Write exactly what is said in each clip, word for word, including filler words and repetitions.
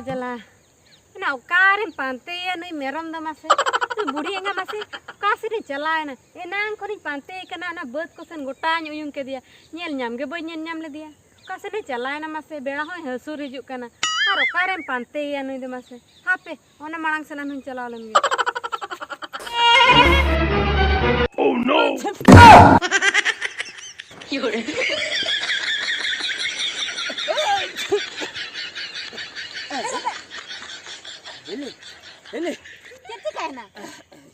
ᱡᱟᱞᱟ᱾ ᱚᱱᱟ ᱚᱠᱟᱨᱮᱢ ᱯᱟᱱᱛᱮᱭᱟ ᱱᱩᱭ ᱢᱮᱨᱚᱢ ᱫᱚ ᱢᱟᱥᱮ? ᱱᱩᱭ ᱵᱩᱲᱦᱤ ᱮᱸᱜᱟ ᱢᱟᱥᱮ ᱚᱠᱟ ᱥᱮᱫ ᱮ ᱪᱟᱞᱟᱣᱮᱱᱟ? ᱮᱱᱟᱝ ᱠᱷᱚᱱᱤᱧ ᱯᱟᱱᱛᱮᱭᱮ ᱠᱟᱱᱟ, ᱚᱱᱟ ᱵᱟᱹᱫᱽ ᱠᱚᱥᱮᱱ ᱜᱚᱴᱟᱧ ᱩᱭᱩᱝ ᱠᱮᱫᱮᱭᱟ᱾ ᱧᱮᱞ ᱧᱟᱢ ᱜᱮ ᱵᱟᱹᱧ ᱧᱮᱞ ᱧᱟᱢ ᱞᱮᱫᱮᱭᱟ᱾ ᱚᱠᱟ ᱥᱮᱫ ᱮ ᱪᱟᱞᱟᱣᱮᱱᱟ ᱢᱟᱥᱮ? ᱵᱮᱲᱟ ᱦᱚᱸᱭ ᱦᱟᱹᱥᱩᱨ ᱦᱤᱡᱩᱜ ᱠᱟᱱᱟ᱾ ᱟᱨ ᱚᱠᱟᱨᱮᱢ ᱯᱟᱱᱛᱮᱭᱮᱭᱟ ᱱᱩᱭ ᱫᱚ ᱢᱟᱥᱮ? ᱦᱟᱯᱮ, ᱚᱱᱟ ᱢᱟᱲᱟᱝ ᱥᱮᱱ ᱟᱨᱦᱚᱸᱧ ᱪᱟᱞᱟᱣ ᱞᱮᱱ ᱜᱮ᱾ Oh no! ᱦᱤᱞᱤ, ᱦᱤᱞᱤ᱾ ᱪᱮᱫ ᱪᱤᱠᱟᱹᱭᱮᱱᱟ?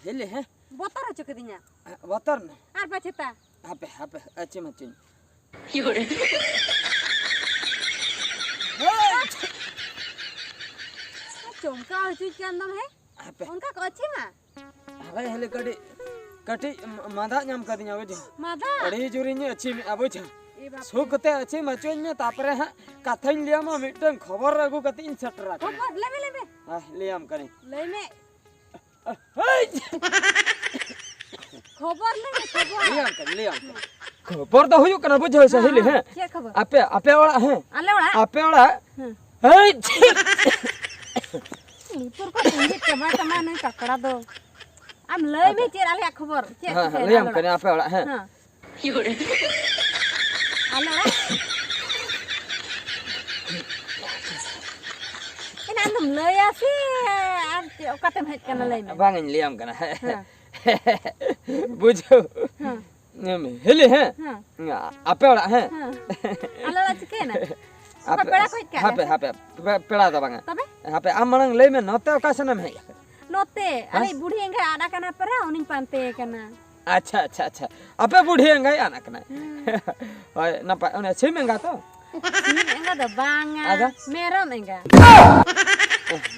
ᱦᱤᱞᱤ, ᱦᱮᱸ? ᱵᱚᱛᱚᱨ ᱦᱚᱪᱚ ᱠᱤᱫᱤᱧᱟ᱾ ᱵᱚᱛᱚᱨ ᱱᱟ? ᱟᱨ ᱯᱟᱪᱷᱮᱛᱟ? ᱦᱟᱯᱮ, ᱦᱟᱯᱮ, ᱟᱹᱪᱤᱢ, ᱟᱹᱪᱤᱢ᱾ ᱪᱚᱢᱠᱟᱣ ᱦᱚᱪᱚᱭ ᱠᱟᱱ ᱫᱚᱢ, ᱦᱮᱸ? ᱦᱟᱯᱮ᱾ ᱚᱱᱠᱟ ᱠᱚ ᱟᱹᱪᱤᱢᱟ? ᱦᱟᱯᱮ, ᱦᱟᱞᱮ ᱠᱟᱹᱴᱤᱡ, ᱠᱟᱹᱴᱤᱡ ᱢᱟᱫᱟ ᱧᱟᱢ ᱠᱟᱫᱤᱧᱟ, ᱵᱩᱡᱷᱟᱹᱣ? ᱢᱟᱫᱟ? ᱟᱹᱰᱤ ᱡᱳᱨᱤᱧ ᱟᱹᱪᱤᱢᱮᱜᱼᱟ, ᱵᱩᱡᱷᱟᱹᱣ? ᱮ ᱵᱟᱯ᱾ ᱥᱩᱠ ᱠᱟᱛᱮ ᱟᱹᱪᱤᱢ ᱦᱚᱪᱚᱧ ᱢᱮ, ᱛᱟᱯᱚᱨᱮ ᱦᱟᱸᱜ ᱠᱟᱛᱷᱟᱧ ᱞᱟᱹᱭᱟᱢᱟ, ᱢᱤᱫᱴᱟᱝ ᱠᱷᱚᱵᱚᱨ ᱟᱹᱜᱩ ᱠᱟᱛᱮ ᱤᱧ ᱥᱮᱴᱮᱨ ᱟᱠᱟᱱᱟ᱾ ᱠᱷᱚᱵᱚᱨ? ᱞᱟᱹᱭ ᱢᱮ, ᱞᱟᱹᱭ ᱢᱮ᱾ ᱦᱮᱸ, ᱞᱟᱹᱭᱟᱢ ᱠᱟᱹᱱᱟᱹᱧ᱾ ᱞᱟᱹᱭ ᱢᱮ᱾ ᱦᱮᱭ! ᱠᱷᱚᱵᱚᱨ ᱞᱟᱹᱭ ᱢᱮ, ᱠᱷᱚᱵᱚᱨ᱾ ᱞᱟᱹᱭᱟᱢ ᱠᱟᱹᱱᱟᱹᱧ, ᱞᱟᱹᱭᱟᱢ ᱠᱟᱹᱱᱟᱹᱧ᱾ ᱠᱷᱚᱵᱚᱨ ᱫᱚ ᱦᱩᱭᱩᱜ ᱠᱟᱱᱟ, ᱵᱩᱡᱷᱟᱹᱣ ᱥᱮ, ᱦᱮᱸ, ᱦᱤᱞᱤ, ᱦᱮᱸ, ᱦᱮᱸ᱾ ᱪᱮᱫ ᱠᱷᱚᱵᱚᱨ? ᱟᱯᱮ, ᱟᱯᱮ ᱚᱲᱟᱜ, ᱦᱮᱸ᱾ ᱟᱞᱮ ᱚᱲᱟᱜ? ᱟᱯᱮ ᱚᱲᱟᱜ? ᱦᱮᱸ᱾ ᱦᱮᱭ! ᱞᱩᱛᱩᱨ ᱠᱚ ᱯᱩᱸᱡᱤ ᱪᱟᱵᱟ ᱛᱟᱢᱟ ᱱᱩᱭ ᱠᱟᱠᱲᱟ ᱫᱚ᱾ ᱟᱢ ᱞᱟᱹᱭ ᱢᱮ ᱟᱯᱮ᱾ ᱪᱮᱫ ᱟᱞᱮᱭᱟᱜ ᱠᱷᱚᱵᱚᱨ? ᱪᱮᱫ ᱦᱮᱸ, ᱠᱷᱚᱵᱚᱨ ᱦᱮᱸ, ᱞᱟᱹᱭᱟᱢ ᱟᱞᱮ ᱠᱟᱹᱱᱟᱹᱧ, ᱚᱲᱟᱜ? ᱟᱯᱮ ᱚᱲᱟᱜ, ᱦᱮᱸ᱾ ᱦᱮᱸ᱾ ᱟᱞᱮ ᱚᱲᱟᱜ? ᱮᱱᱟ ᱟᱢᱫᱚᱢ ᱞᱟᱹᱭᱟ ᱥᱮ ᱟᱨ ᱪᱮᱫ, ᱚᱠᱟᱛᱮᱢ ᱦᱮᱡ ᱠᱟᱱᱟ, ᱞᱟᱹᱭ ᱢᱮ᱾ ᱵᱟᱝ, ᱤᱧ ᱞᱟᱹᱭᱟᱢ ᱠᱟᱱᱟ᱾ ᱦᱮᱸ᱾ ᱵᱩᱡᱷᱟᱹᱣ᱾ ᱦᱮᱸ᱾ ᱮᱢ, ᱦᱤᱞᱤ, ᱦᱮᱸ? ᱦᱮᱸ᱾ ᱟᱯᱮ ᱚᱲᱟᱜ, ᱦᱮᱸ? ᱦᱮᱸ᱾ ᱟᱞᱮ ᱚᱲᱟᱜ ᱪᱤᱠᱟᱹᱭᱮᱱᱟ? ᱚᱠᱟ ᱦᱟᱯᱮ, ᱯᱮᱲᱟ ᱠᱚ ᱦᱮᱡ ᱠᱟᱜ ᱦᱟᱯᱮ, ᱞᱮᱭᱟ ᱥᱮ? ᱦᱟᱯᱮ, ᱯᱮ-, ᱯᱮᱲᱟ ᱫᱚ ᱵᱟᱝᱟ᱾ ᱛᱚᱵᱮ? ᱦᱟᱯᱮ, ᱟᱢ ᱢᱟᱲᱟᱝ ᱞᱟᱹᱭ ᱢᱮ, ᱱᱚᱛᱮ ᱚᱠᱟ ᱥᱮᱱᱮᱢ ᱦᱮᱡ ᱟᱠᱟᱱᱟ? ᱱᱚᱛᱮ, ᱦᱮᱸ? ᱟᱞᱮ ᱵᱩᱲᱦᱤ ᱮᱸᱜᱟ ᱟᱫ ᱟᱠᱟᱱᱟ ᱯᱟᱨᱟ, ᱩᱱᱤᱧ ᱯᱟᱱᱛᱮ ᱠᱟᱱᱟ᱾ ᱟᱪᱪᱷᱟ, ᱟᱪᱪᱷᱟ, ᱟᱪᱪᱷᱟ᱾ ᱟᱯᱮ ᱵᱩᱲᱦᱤ ᱮᱸᱜᱟᱭ ᱟᱫ ᱟᱠᱟᱱᱟ? ᱦᱮᱸ᱾ ᱦᱳᱭ, ᱱᱟᱯᱟᱭ, ᱚᱱᱮ ᱥᱤᱢ ᱮᱸᱜᱟ ᱛᱚ? ᱥᱤᱢ ᱮᱸᱜᱟ ᱫᱚ ᱵᱟᱝᱟ, ᱟᱫᱚ? ᱢᱮᱨᱚᱢ ᱮᱸᱜᱟ᱾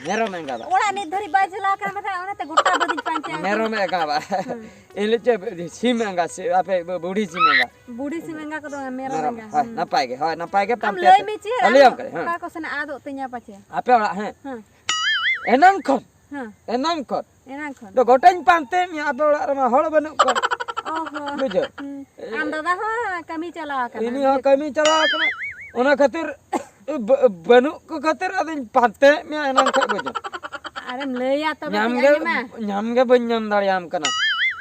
ᱢᱮᱨᱚᱢ ᱮᱸᱜᱟ ᱵᱟ? ᱚᱲᱟᱜ ᱱᱤᱛ ᱫᱷᱟᱹᱨᱤᱡ ᱵᱟᱭ ᱪᱟᱞᱟᱣ ᱟᱠᱟᱱᱟ, ᱵᱟᱠᱷᱟᱱ ᱚᱱᱟᱛᱮ ᱜᱚᱴᱟ ᱵᱟᱹᱫᱤᱧ ᱯᱟᱱᱛᱮ ᱟᱠᱟᱱᱟ᱾ ᱢᱮᱨᱚᱢ ᱮᱸᱜᱟ ᱵᱟ? ᱦᱮᱸ᱾ ᱤᱧ ᱞᱟᱹᱭ ᱪᱮᱫ, ᱥᱤᱢ ᱮᱸᱜᱟ, ᱥᱤ-, ᱟᱯᱮ ᱵᱩ-, ᱵᱩᱲᱦᱤ ᱥᱤᱢ ᱮᱸᱜᱟ᱾ ᱵᱩᱲᱦᱤ ᱥᱤᱢ ᱮᱸᱜᱟ ᱠᱚᱫᱚ ᱵᱟᱝ, ᱢᱮᱨᱚᱢ ᱢᱮᱨᱚᱢ, ᱮᱸᱜᱟ, ᱦᱳᱭ, ᱦᱮᱸ᱾ ᱱᱟᱯᱟᱭ ᱜᱮ, ᱦᱳᱭ, ᱱᱟᱯᱟᱭ ᱜᱮ ᱟᱢ ᱯᱟᱱᱛᱮ ᱞᱟᱹᱭ ᱟᱯᱮ᱾ ᱢᱮ ᱪᱮᱫ, ᱦᱮᱸ, ᱞᱟᱹᱭᱟᱢ ᱟᱢ ᱠᱟᱹᱱᱟᱹᱧ, ᱦᱮᱸ᱾ ᱚᱠᱟ ᱠᱚ ᱥᱮᱱ ᱟᱫᱚᱜ ᱛᱤᱧᱟ ᱯᱟᱪᱮ? ᱟᱯᱮ ᱚᱲᱟᱜ, ᱦᱮᱸ? ᱦᱮᱸ᱾ ᱮᱱᱟᱝ ᱠᱷᱚᱱ᱾ ᱦᱮᱸ᱾ ᱮᱱᱟᱝ ᱠᱷᱚᱱ᱾ ᱮᱱᱟᱝ ᱠᱷᱚᱱ᱾ ᱫᱚ ᱜᱚᱴᱟᱧ ᱯᱟᱱᱛᱮ ᱢᱮᱭᱟ, ᱟᱯᱮ ᱚᱲᱟᱜ ᱨᱮᱢᱟ ᱦᱚᱲ ᱵᱟᱹᱱᱩᱜ ᱠᱚᱣᱟ᱾ ᱚ ᱦᱚᱸ᱾ ᱵᱩᱡᱷᱟᱹᱣ? ᱦᱩᱸ᱾ ᱟᱢ ᱫᱟᱫᱟ ᱦᱚᱸ ᱠᱟᱹᱢᱤ ᱪᱟᱞᱟᱣ ᱟᱠᱟᱱᱟ᱾ ᱩᱱᱤ ᱦᱚᱸ ᱠᱟᱹᱢᱤ ᱪᱟᱞᱟᱣ ᱟᱠᱟᱱᱟ᱾ ᱚᱱᱟ ᱠᱷᱟᱹᱛᱤᱨ ᱵᱟᱹᱱᱩᱜ ᱠᱚ ᱠᱷᱟᱹᱛᱤᱨ ᱟᱫᱚᱧ ᱯᱟᱱᱛᱮᱭᱮᱫ ᱢᱮᱭᱟ ᱮᱱᱟᱝ ᱠᱷᱚᱱ ᱵᱩᱡᱷᱟᱹᱣ᱾ ᱟᱨᱮᱢ ᱞᱟᱹᱭᱟ ᱛᱚᱵᱮ ᱧᱟᱢ ᱛᱤᱧ ᱜᱮ ᱟᱸᱡᱚᱢᱟ᱾ ᱧᱟᱢ ᱜᱮ ᱵᱟᱹᱧ ᱧᱟᱢ ᱫᱟᱲᱮᱭᱟᱢ ᱠᱟᱱᱟ᱾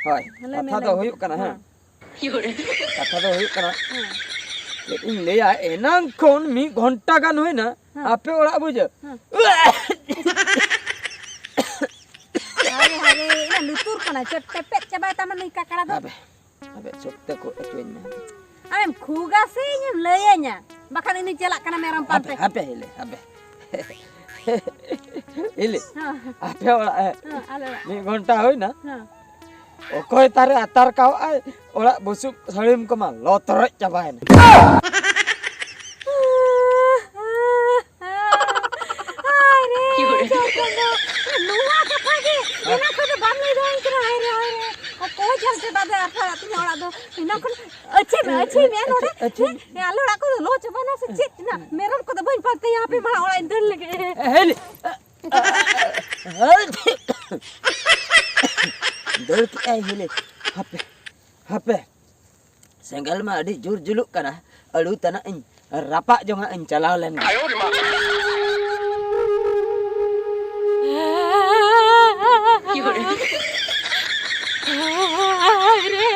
ᱦᱳᱭ, ᱞᱟᱹᱭ ᱢᱮ, ᱠᱟᱛᱷᱟ ᱫᱚ ᱞᱟᱹᱭ ᱢᱮ᱾ ᱦᱩᱭᱩᱜ ᱠᱟᱱᱟ, ᱦᱮᱸ᱾ ᱦᱮᱸ᱾ ᱠᱟᱛᱷᱟ ᱫᱚ ᱦᱩᱭᱩᱜ ᱠᱟᱱᱟ, ᱦᱮᱸ᱾ ᱪᱮᱫ ᱤᱧ ᱞᱟᱹᱭᱟ, ᱮᱱᱟᱝ ᱠᱷᱚᱱ ᱢᱤᱫ ᱜᱷᱚᱱᱴᱟ ᱜᱟᱱ ᱦᱩᱭᱱᱟ, ᱦᱮᱸ᱾ ᱟᱯᱮ ᱚᱲᱟᱜ ᱵᱩᱡᱷᱟᱹᱣ᱾ ᱦᱮᱸ᱾ ᱦᱟᱭ ᱦᱟᱭ, ᱤᱧᱟᱜ ᱞᱩᱛᱩᱨ ᱠᱟᱱᱟ, ᱪᱮᱫ ᱯᱮᱯᱮᱫ ᱪᱟᱵᱟᱭ ᱛᱟᱢᱟ ᱱᱩᱭ ᱠᱟᱠᱲᱟ ᱫᱚ᱾ ᱟᱵᱮ, ᱟᱵᱮ, ᱥᱚᱠᱛᱮ ᱠᱚ ᱚᱪᱚᱧ ᱢᱮ᱾ ᱟᱢᱮᱢ ᱠᱷᱩᱜᱟ ᱥᱮ ᱤᱧᱮᱢ ᱞᱟᱹᱭᱟᱹᱧᱟ? ᱵᱟᱠᱷᱟᱱ ᱤᱧᱤᱧ ᱪᱟᱞᱟᱜ ᱠᱟᱱᱟ ᱢᱮᱨᱚᱢ ᱯᱟᱱᱛᱮ᱾ ᱦᱟᱯᱮ, ᱦᱤᱞᱤ, ᱦᱟᱯᱮ᱾ ᱦᱤᱞᱤ, ᱦᱮᱸ᱾ ᱟᱯᱮ ᱚᱲᱟᱜ ᱦᱮᱡ ᱦᱮᱸ, ᱟᱞᱮ ᱚᱲᱟᱜ᱾ ᱢᱤᱫ ᱜᱷᱚᱱᱴᱟ ᱦᱩᱭᱱᱟ? ᱦᱮᱸ᱾ ᱚᱠᱚᱭ ᱛᱟᱨᱮ ᱟᱛᱟᱨ ᱠᱟᱣᱟᱜᱼᱟᱭ? ᱚᱲᱟᱜ ᱵᱩᱥᱩᱵ ᱥᱟᱹᱲᱤᱢ ᱠᱚᱢᱟ ᱞᱚ ᱛᱚᱨᱚᱡ ᱪᱟᱵᱟᱭᱮᱱᱟ᱾ ᱦᱟᱭ ᱨᱮ, ᱪᱚᱨ ᱪᱟᱸᱫᱚ, ᱱᱚᱣᱟ ᱠᱟᱛᱷᱟ ᱜᱮ ᱮᱱᱟ ᱠᱷᱚᱱ ᱫᱚ ᱵᱟᱢ ᱞᱟᱹᱭ ᱫᱟᱲᱮᱭᱟᱹᱧ ᱠᱟᱱᱟ᱾ ᱦᱟᱭ ᱨᱮ, ᱦᱟᱭ ᱨᱮ, ᱚᱠᱚᱭ ᱡᱟᱞ ᱪᱟᱵᱟ ᱫᱚ ᱟᱨ ᱟᱹᱛᱤᱧᱟ ᱚᱲᱟᱜ ᱫᱚ? ᱮᱱᱟ ᱠᱷᱚᱱ ᱟᱹᱪᱷᱤ ᱢᱮ, ᱟᱹᱪᱷᱤ ᱢᱮ ᱱᱚᱰᱮ᱾ ᱟᱹᱪᱷᱤ, ᱟᱹᱪᱷᱤ᱾ ᱦᱮᱸ, ᱟᱞᱮ ᱚᱲᱟᱜ ᱠᱚᱫᱚ ᱞᱚ ᱪᱟᱵᱟᱭᱮᱱᱟ ᱥᱮ ᱪᱮᱫ? ᱮᱱᱟ ᱢᱮᱨᱚᱢ ᱠᱚᱫᱚ ᱵᱟᱹᱧ ᱯᱟᱱᱛᱮᱭᱟ, ᱦᱟᱯᱮ ᱢᱟᱲᱟᱝ ᱚᱲᱟᱜ ᱤᱧ ᱫᱟᱹᱲ ᱞᱮᱜᱮ᱾ ᱦᱮᱞᱤ᱾ ᱫᱟᱹᱲ ᱠᱮᱜᱼᱟᱭ ᱦᱮᱞᱤ᱾ ᱦᱟᱯᱮ, ᱦᱟᱯᱮ᱾ ᱥᱮᱸᱜᱮᱞ ᱢᱟ ᱟᱹᱰᱤ ᱡᱳᱨ ᱡᱩᱞᱩᱜ ᱠᱟᱱᱟ᱾ ᱟᱹᱲᱩ ᱛᱟᱱᱟᱜ ᱤᱧ ᱨᱟᱯᱟᱜ ᱡᱚᱝᱟᱜ ᱤᱧ ᱪᱟᱞᱟᱣ ᱞᱮᱱ ᱜᱮ᱾ ᱦᱟᱭ ᱨᱮ,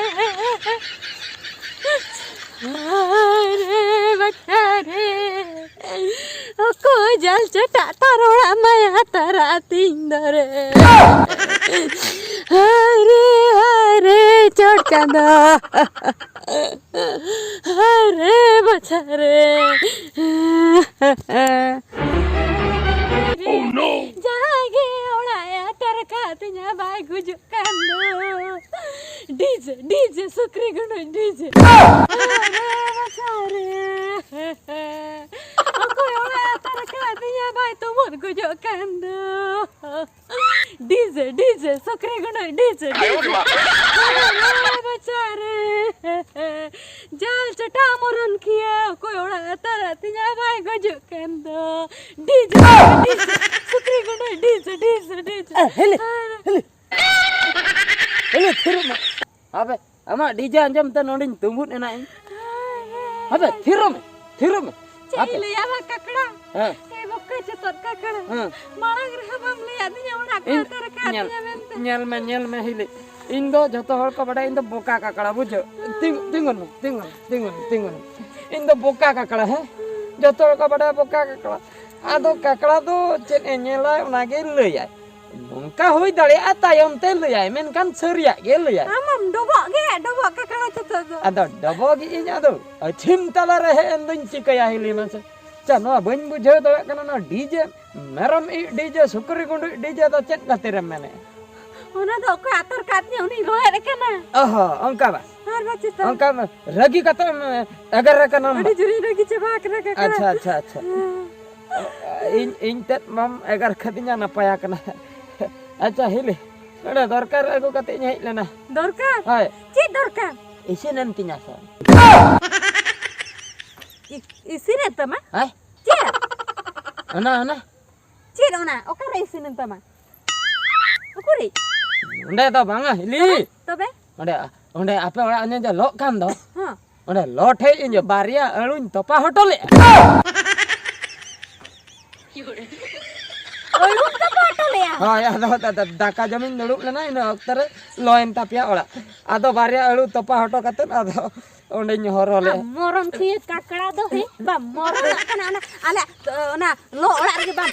ᱦᱟᱭ ᱨᱮ, ᱵᱟᱪᱷᱟ ᱨᱮ, ᱚᱠᱚᱭ ᱡᱟᱞ ᱪᱚᱴᱟᱜ ᱛᱟᱨᱚᱲᱟ ᱢᱟᱭᱟ ᱛᱟᱨᱟ ᱛᱤᱧ ᱫᱚᱨᱮ᱾ ᱦᱟᱭ ᱨᱮ, ᱦᱟᱭ ᱨᱮ, ᱪᱚᱴ ᱪᱟᱸᱫᱚ᱾ ᱦᱟᱭ ᱨᱮ, ᱵᱟᱪᱷᱟ ᱨᱮ᱾ ᱡᱟᱦᱟᱸᱭ ᱜᱮ ᱚᱲᱟᱜ ᱮ ᱟᱛᱟᱨ ᱠᱟᱫᱤᱧᱟ ᱵᱟᱭ ᱜᱩᱡᱩᱜ ᱠᱟᱱ ᱫᱚ᱾ ᱰᱤᱡᱮ, ᱰᱤᱡᱮ, ᱥᱩᱠᱨᱤ ᱜᱩᱸᱰᱩᱡ ᱰᱤᱡᱮ᱾ ᱟᱨᱮ ᱵᱟᱪᱷᱟ ᱨᱮ᱾ ᱚᱠᱚᱭ ᱚᱲᱟᱜ ᱮ ᱟᱛᱟᱨ ᱠᱟᱫᱤᱧᱟ ᱵᱟᱭ ᱛᱩᱢᱩᱫ ᱜᱩᱡᱩᱜ ᱠᱟᱱ ᱫᱚ᱾ ᱰᱤᱡᱮ, ᱰᱤᱡᱮ, ᱥᱩᱠᱨᱤ ᱜᱩᱸᱰᱩᱡ ᱰᱤᱡᱮ, ᱰᱤᱡᱮ᱾ ᱟᱨᱮ ᱵᱟᱪᱷᱟ ᱨᱮ᱾ ᱡᱟᱞ ᱪᱚᱴᱟ ᱢᱚᱨᱚᱱ ᱠᱷᱤᱭᱟ, ᱚᱠᱚᱭ ᱚᱲᱟᱜ ᱮ ᱟᱛᱟᱨ ᱠᱟᱫᱤᱧᱟ ᱵᱟᱭ ᱜᱩᱡᱩᱜ ᱠᱟᱱ ᱫᱚ᱾ ᱰᱤᱡᱮ, ᱰᱤᱡᱮ, ᱥᱩᱠᱨᱤ ᱜᱩᱸᱰᱩᱡ ᱰᱤᱡᱮ, ᱰᱤᱡᱮ, ᱰᱤᱡᱮ᱾ ᱮ, ᱦᱤᱞᱤ, ᱦᱤᱞᱤ᱾ ᱦᱤᱞᱤ, ᱛᱷᱤᱨᱚᱜ ᱢᱮ᱾ ᱦᱟᱯᱮ, ᱟᱢᱟᱜ ᱰᱤᱡᱮ ᱟᱸᱡᱚᱢ ᱛᱮ ᱱᱚᱰᱮᱧ ᱛᱩᱸᱵᱩᱫ ᱮᱱᱟ ᱤᱧ᱾ ᱦᱟᱯᱮ, ᱛᱷᱤᱨᱚᱜ ᱢᱮ, ᱛᱷᱤᱨᱚᱜ ᱢᱮ᱾ ᱟᱯᱮ? ᱤᱧ ᱞᱟᱹᱭᱟ ᱵᱟ ᱠᱟᱠᱲᱟ᱾ ᱦᱮᱸ᱾ ᱮ ᱵᱚᱠᱟ ᱪᱚᱛᱚᱫ ᱠᱟᱠᱲᱟ᱾ ᱦᱮᱸ᱾ ᱢᱟᱲᱟᱝ ᱨᱮᱦᱚᱸ ᱵᱟᱢ ᱞᱟᱹᱭᱟᱫᱤᱧᱟ ᱚᱲᱟᱜ ᱠᱚ ᱤᱧ ᱚᱠᱟ ᱨᱮ ᱧᱮᱞ, ᱠᱟᱫᱤᱧᱟ ᱢᱮᱱᱛᱮ᱾ ᱧᱮᱞ ᱢᱮ, ᱧᱮᱞ ᱢᱮ ᱦᱤᱞᱤ᱾ ᱤᱧ ᱫᱚ ᱡᱷᱚᱛᱚ ᱦᱚᱲ ᱠᱚ ᱵᱟᱰᱟᱭᱟ ᱤᱧ ᱫᱚ ᱵᱚᱠᱟ ᱠᱟᱠᱲᱟ, ᱵᱩᱡᱷᱟᱹᱣ? ᱛᱤᱸᱜᱩ, ᱛᱤᱸᱜᱩᱱ ᱢᱮ, ᱛᱤᱸᱜᱩᱱ ᱢᱮ, ᱛᱤᱸᱜᱩᱱ ᱢᱮ, ᱛᱤᱸᱜᱩᱱ ᱢᱮ᱾ ᱤᱧ ᱫᱚ ᱵᱚᱠᱟ ᱠᱟᱠᱲᱟ, ᱦᱮᱸ? ᱡᱷᱚᱛᱚ ᱦᱚᱲ ᱠᱚ ᱵᱟᱰᱟᱭᱟ ᱵᱚᱠᱟ ᱠᱟᱠᱲᱟ᱾ ᱟᱫᱚ ᱠᱟᱠᱲᱟ ᱫᱚ ᱪᱮᱫ ᱮ ᱧᱮᱞᱟᱭ ᱚᱱᱟ ᱜᱮ ᱞᱟᱹᱭᱟᱭ᱾ ᱱᱚᱝᱠᱟ ᱦᱩᱭ ᱫᱟᱲᱮᱭᱟᱜᱼᱟ ᱛᱟᱭᱚᱢ ᱛᱮ ᱞᱟᱹᱭᱟᱭ, ᱢᱮᱱᱠᱷᱟᱱ ᱥᱟᱹᱨᱤᱭᱟᱜ ᱜᱮ ᱞᱟᱹᱭᱟᱭ᱾ ᱟᱢ ᱢᱟᱢ ᱰᱚᱵᱚᱜ ᱜᱮ, ᱰᱚᱵᱚᱜ ᱠᱟᱠᱲᱟ ᱪᱚᱛᱚᱫ ᱫᱚ᱾ ᱟᱫᱚ ᱰᱚᱵᱚᱜ ᱜᱮ ᱤᱧ ᱟᱫᱚ ᱟᱹᱪᱷᱤᱢ ᱛᱟᱞᱟ ᱨᱮ ᱦᱮᱡ ᱮᱱ ᱫᱚᱧ ᱪᱤᱠᱟᱹᱭᱟ ᱦᱤᱞᱤ ᱢᱟᱥᱮ? ᱪᱟ, ᱱᱚᱣᱟ ᱵᱟᱹᱧ ᱵᱩᱡᱷᱟᱹᱣ ᱫᱟᱲᱮᱭᱟᱜ ᱠᱟᱱᱟ, ᱱᱚᱣᱟ ᱰᱤᱡᱮ, ᱢᱮᱨᱚᱢ ᱤᱡ ᱰᱤᱡᱮ, ᱥᱩᱠᱨᱤ ᱜᱩᱸᱰᱩᱡ ᱰᱤᱡᱮ ᱫᱚ ᱪᱮᱫ ᱠᱷᱟᱹᱛᱤᱨᱮᱢ ᱢᱮᱱᱮᱫᱼᱟ? ᱚᱱᱟ ᱫᱚ ᱚᱠᱚᱭ ᱟᱛᱟᱨ ᱠᱟᱫ ᱛᱤᱧᱟ ᱩᱱᱤ ᱨᱚᱲᱮᱫ ᱠᱟᱱᱟ᱾ ᱚᱦᱚ, ᱚᱱᱠᱟ ᱵᱟ? ᱟᱨ ᱵᱟᱪᱮᱛᱟ᱾ ᱚᱱᱠᱟ ᱢᱟ, ᱨᱟᱹᱜᱤ ᱠᱟᱛᱮ ᱮᱢ ᱮᱜᱮᱨ ᱠᱟᱱᱟᱢ ᱵᱟ? ᱟᱹᱰᱤ ᱡᱳᱨᱤᱧ ᱨᱟᱹᱜᱤ ᱪᱟᱵᱟ ᱟᱠᱟᱱᱟ ᱠᱟᱠᱲᱟ᱾ ᱟᱪᱪᱷᱟ, ᱟᱪᱪᱷᱟ, ᱟᱪᱪᱷᱟ᱾ ᱤᱧ, ᱤᱧ ᱛᱮᱫ ᱢᱟᱢ ᱮᱜᱮᱨ ᱠᱟᱫᱤᱧᱟ, ᱱᱟᱯᱟᱭ ᱟᱠᱟᱱᱟ᱾ ᱟᱪᱪᱷᱟ, ᱦᱤᱞᱤ, ᱱᱚᱰᱮ ᱫᱚᱨᱠᱟᱨ ᱟᱹᱜᱩ ᱠᱟᱛᱮ ᱤᱧ ᱦᱮᱡ ᱞᱮᱱᱟ᱾ ᱫᱚᱨᱠᱟᱨ? ᱦᱳᱭ᱾ ᱪᱮᱫ ᱫᱚᱨᱠᱟᱨ? ᱤᱥᱤᱱᱮᱱ ᱛᱤᱧᱟ ᱥᱮ? ᱤ-, ᱤᱥᱤᱱᱮᱱ ᱛᱟᱢᱟ? ᱦᱮᱸ? ᱪᱮᱫ? ᱚᱱᱟ, ᱚᱱᱟ᱾ ᱪᱮᱫ ᱚᱱᱟ? ᱚᱠᱟᱨᱮ ᱤᱥᱤᱱᱮᱱ ᱛᱟᱢᱟ? ᱩᱠᱩᱨᱤᱡ? ᱚᱸᱰᱮ ᱫᱚ ᱵᱟᱝᱟ, ᱦᱤᱞᱤ᱾ ᱛᱚᱵᱮ? ᱚᱸᱰᱮ, ᱚᱸᱰᱮ ᱟᱯᱮ ᱚᱲᱟᱜ ᱚᱱᱮ ᱡᱮ ᱞᱚᱜ ᱠᱟᱱ ᱫᱚ, ᱦᱚᱸ᱾ ᱚᱸᱰᱮ ᱞᱚ ᱴᱷᱮᱡ ᱤᱧ ᱵᱟᱨᱭᱟ ᱟᱹᱲᱩᱧ ᱛᱚᱯᱟ ᱦᱚᱴᱚ ᱞᱮᱫᱼᱟ᱾ ᱟᱹᱲᱩᱢ ᱛᱚᱯᱟ ᱦᱚᱴᱚ ᱞᱮᱫᱼᱟ? ᱦᱳᱭ, ᱟᱫᱚ ᱫᱟ-, ᱫᱟ-, ᱫᱟᱠᱟ ᱡᱚᱢᱤᱧ ᱫᱩᱲᱩᱵ ᱞᱮᱱᱟ, ᱤᱱᱟᱹ ᱚᱠᱛᱚ ᱨᱮ ᱞᱚᱭᱮᱱ ᱛᱟᱯᱮᱭᱟ ᱚᱲᱟᱜ᱾ ᱟᱫᱚ ᱵᱟᱨᱭᱟ ᱟᱹᱲᱩ ᱛᱚᱯᱟ ᱦᱚᱴᱚ ᱠᱟᱛᱮᱫ ᱟᱫᱚ ᱚᱸᱰᱮᱧ ᱦᱚᱨᱦᱚ ᱞᱮᱫᱼᱟ᱾ ᱟᱢ ᱢᱚᱨᱚᱱ ᱠᱷᱤᱭᱟᱹ ᱠᱟᱠᱲᱟ ᱫᱚ, ᱦᱮᱸ? ᱵᱟᱢ ᱢᱚᱨᱚᱱᱚᱜ ᱠᱟᱱᱟ ᱚᱱᱟ ᱟᱞᱮ, ᱚᱱᱟ ᱞᱚ ᱚᱲᱟᱜ ᱨᱮᱜᱮ ᱵᱟᱢ,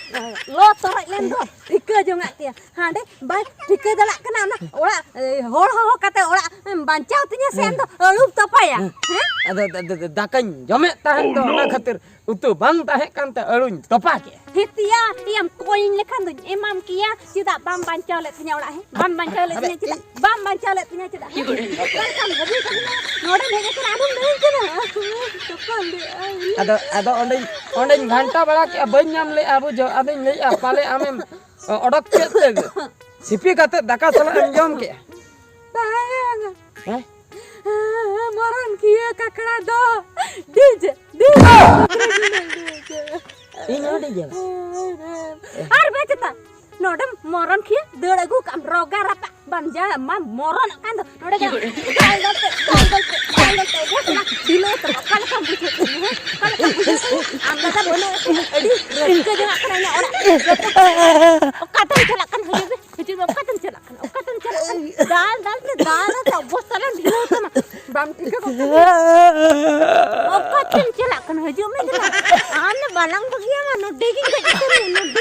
ᱞᱚ ᱛᱚᱨᱚᱡ ᱞᱮᱱ ᱫᱚ ᱴᱷᱤᱠᱟᱹ ᱡᱚᱝᱟᱜ ᱛᱮᱭᱟ᱾ ᱦᱟᱸᱰᱮ ᱵᱟᱭ ᱴᱷᱤᱠᱟᱹ ᱫᱟᱲᱮᱭᱟᱜ ᱠᱟᱱᱟ ᱚᱱᱟ ᱚᱲᱟᱜ, ᱮ, ᱦᱚᱲ ᱦᱚᱦᱚ ᱠᱟᱛᱮ ᱚᱲᱟᱜ ᱮᱢ ᱵᱟᱧᱪᱟᱣ ᱛᱤᱧᱟ ᱥᱮ ᱟᱢ ᱫᱚ ᱟᱹᱲᱩᱢ ᱛᱚᱯᱟᱭᱟ? ᱦᱮᱸ? ᱟᱫᱚ ᱫᱟ-, ᱫᱟ-, ᱫᱟ-, ᱫᱟᱠᱟᱧ ᱡᱚᱢᱮᱫ ᱛᱟᱦᱮᱸᱫ ᱫᱚ, ᱚᱱᱟ ᱠᱷᱟᱹᱛᱤᱨ ᱩᱛᱩ ᱵᱟᱝ ᱛᱟᱦᱮᱸ ᱠᱟᱱᱛᱮ ᱟᱹᱲᱩᱧ ᱛᱚᱯᱟ ᱠᱮᱫᱼᱟ᱾ ᱦᱤᱛᱤᱭᱟ, ᱤᱭᱟᱹᱢ ᱠᱚᱭᱤᱧ ᱞᱮᱠᱷᱟᱱ ᱫᱚᱧ ᱮᱢᱟᱢ ᱠᱮᱭᱟ᱾ ᱪᱮᱫᱟᱜ ᱵᱟᱢ ᱵᱟᱧᱪᱟᱣ ᱞᱮᱫ ᱛᱤᱧᱟ ᱚᱲᱟᱜ, ᱦᱮᱸ? ᱵᱟᱢ ᱵᱟᱧᱪᱟᱣ ᱞᱮᱫ ᱟᱵᱮ ᱛᱤᱧᱟ, ᱪᱮᱫᱟᱜ ᱤᱧ ᱵᱟᱢ ᱵᱟᱧᱪᱟᱣ ᱞᱮᱫ ᱛᱤᱧᱟ, ᱪᱮᱫᱟᱜ? ᱚᱠᱟ ᱞᱮᱠᱟᱢ ᱵᱷᱟᱹᱜᱤ ᱠᱟᱹᱫᱤᱧᱟ? ᱱᱚᱰᱮᱢ ᱦᱮᱡ ᱟᱠᱟᱱᱟ, ᱟᱫᱚᱢ ᱞᱟᱹᱭᱟᱹᱧ ᱠᱟᱱᱟ? ᱛᱚᱯᱟᱢ ᱞᱟᱹᱭᱟ᱾ ᱟᱫᱚ, ᱟᱫᱚ ᱚᱸᱰᱮᱧ, ᱚᱸᱰᱮᱧ ᱜᱷᱟᱱᱴᱟ ᱵᱟᱲᱟ ᱠᱮᱫᱼᱟ, ᱵᱟᱹᱧ ᱧᱟᱢ ᱞᱮᱫᱼᱟ, ᱵᱩᱡᱷᱟᱹᱣ᱾ ᱟᱫᱚᱧ ᱞᱟᱹᱭᱮᱫᱼᱟ, ᱯᱟᱞᱮ ᱟᱢᱮᱢ ᱚᱰᱚᱠ ᱠᱮᱫ ᱛᱮ ᱥᱤᱯᱤ ᱠᱟᱛᱮ ᱫᱟᱠᱟ ᱥᱟᱞᱟᱜ ᱮᱢ ᱡᱚᱢ ᱠᱮᱫᱼᱟ᱾ ᱵᱟᱝ᱾ ᱦᱮᱸ? ᱢᱚᱨᱚᱱ ᱠᱷᱤᱭᱟᱹ ᱠᱟᱠᱲᱟ ᱫᱚ ᱰᱤᱡᱮ, ᱰᱤᱡᱮ, ᱥᱩᱠᱨᱤ ᱡᱤᱞ ᱰᱤᱡᱮ᱾ ᱤᱧ ᱦᱚᱸ ᱰᱤᱡᱮ᱾ ᱟᱨ ᱵᱟᱝ ᱪᱮᱛᱟ, ᱱᱚᱰᱮᱢ ᱢᱚᱨᱚᱱ ᱠᱷᱤᱭᱟᱹ ᱫᱟᱹᱲ ᱟᱹᱜᱩ ᱠᱟᱜ ᱟᱢ ᱨᱚᱜᱟ ᱨᱟᱯᱟᱜ ᱵᱟᱢ ᱡᱟᱢ ᱢᱟ ᱢᱚᱨᱚᱱᱚᱜ ᱠᱟᱱ ᱫᱚ ᱱᱚᱰᱮ ᱜᱮ ᱫᱟᱞ ᱫᱟᱞ ᱛᱮ ᱫᱟᱞ ᱫᱟᱞ ᱛᱮ ᱫᱟᱞ ᱫᱟᱞ ᱛᱮ ᱚᱵᱚᱥᱛᱟ ᱰᱷᱤᱞᱟᱹ ᱛᱟᱢᱟ᱾ ᱚᱠᱟ ᱞᱮᱠᱟᱢ ᱵᱩᱡᱷᱟᱹᱣ ᱠᱟᱱᱟ? ᱦᱮᱸ? ᱚᱠᱟ ᱞᱮᱠᱟᱢ ᱵᱩᱡᱷᱟᱹᱣ ᱠᱟᱱᱟ? ᱟᱢ ᱫᱟᱫᱟ ᱵᱟᱹᱱᱩᱜ ᱮ ᱛᱤᱧᱟ᱾ ᱟᱹᱰᱤ ᱨᱟᱹᱥᱠᱟᱹ ᱡᱚᱝᱟᱜ ᱠᱟᱱᱟ ᱤᱧᱟᱹᱜ ᱚᱲᱟᱜ᱾ ᱚᱠᱟᱛᱮᱢ ᱪᱟᱞᱟᱜ ᱠᱟᱱᱟ? ᱦᱤᱡᱩᱜ ᱢᱮ, ᱦᱤᱡᱩᱜ ᱢᱮ᱾ ᱚᱠᱟᱛᱮᱢ ᱪᱟᱞᱟᱜ ᱠᱟᱱᱟ? ᱚᱠᱟᱛᱮᱢ ᱪᱟᱞᱟᱜ ᱠᱟᱱᱟ? ᱫᱟᱞ ᱫᱟᱞ ᱛᱮ ᱫᱟᱞ ᱫᱟᱞ ᱛᱮ ᱚᱵᱚᱥᱛᱟ ᱞᱟᱝ ᱰᱷᱤᱞᱟᱹᱣ ᱛᱟᱢᱟ᱾ ᱵᱟᱢ ᱴᱷᱤᱠᱟᱹ ᱜᱚᱫ ᱠᱟᱫᱤᱧᱟ? ᱚᱠᱟᱛᱮᱢ ᱪᱟᱞᱟᱜ ᱠᱟᱱᱟ? ᱦᱤᱡᱩᱜ ᱢᱮ ᱫᱮᱞᱟ᱾ ᱟᱢ ᱫᱚ ᱵᱟᱞᱟᱝ ᱵᱟᱹᱜᱤᱭᱟᱢᱟ, ᱱᱚᱰᱮ ᱜᱤᱧ ᱜᱚᱡ ᱩᱛᱟᱹᱨ ᱢᱮᱭᱟ, ᱱᱚᱰᱮ᱾